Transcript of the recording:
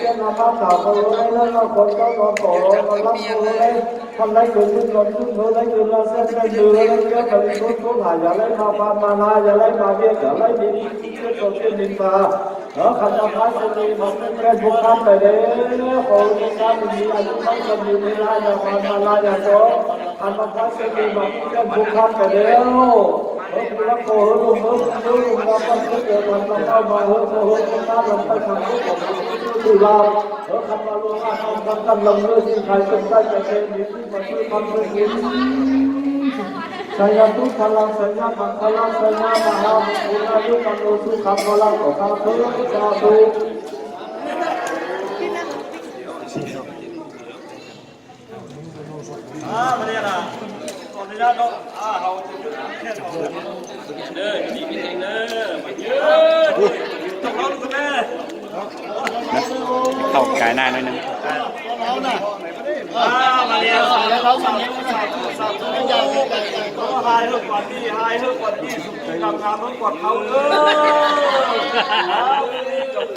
ພຽນນຳພາສາເຂົາໃນນາມຂອງເຈົ້າ ນອນຕໍ່ນອນຫຼັບເຂົາໃນ ທ່ານໄດ້ເກີດຂຶ້ນນອນຂຶ້ນເຂົາໄດ້ເກີດມາແຊບໃນມືເຂົາໄດ້ເກີດມາເປັນຄົນ ຄົນຫຼາຍຢ່າໄດ້ມາຜ່ານມາລາ ຢ່າໄດ້ມາວຽນ ຢ່າໄດ້ມີ ເຈົ້າເຈົ້າເຈົ້ານິນທາ ເອີ ຄັນວ່າພາສະນີມາເປັນແມ່ນພວກທ່ານໄປແລ້ວ ຂໍໃຫ້ພວກທ່ານມີອາຍຸໝັ້ນຂວັນຍືນ ເວລາຢ່າຜ່ານມາລາຢ່າສອງ ຄັນວ່າພາສະນີມາເປັນແມ່ນພວກທ່ານໄປແລ້ວ ເອີ ຜູ້ລັກຂໍເຮີ ເຮີ ເຮີ ເຮີ ເຮົາຕ້ອງເກີດພັນລຳເອົາມາເຮີ ເຮີ ເຮີ ພວກທ່ານລຳໄປທາງໂລກຂອງຜູ້ລາວ ເອີ ຄັນວ່າໂລກອານອອມກັນລຳເລີຍ ສິ່ງຂາຍຕົນໄດ້ແຕ່ແຕ່ມີ ໄຊຍະທຸດພະລັງ ໄຊຍະມັງຄະລັງ ໄຊຍະມະຫາມົງຄຸນ ອາຍຸວັນໂນສຸຂັງພະລັງ ຂໍພະເທີນ ສາທຸ. ອ່າ ມາເລີຍນະ ຂໍອະນຸຍາດເນາະ ອ່າ ເຮົາຈະຢຸດແຄ່ສອງ ເດີ ດີມີແຮງເດີ ມາເດີ ຈະລອງດູກັນແດ່ ເຂົ້າກາຍໜ້າໜ້ອຍໜຶ່ງ ອ່າ ມາເລີຍ ສາທຸ ສາທຸ ສາທຸ ຂໍໃຫ້ເຮີກວ່ານີ້ ໃຫ້ເຮີກວ່ານີ້ ສຸຂິງລັງເຮີກວ່າເຂົາເດີ.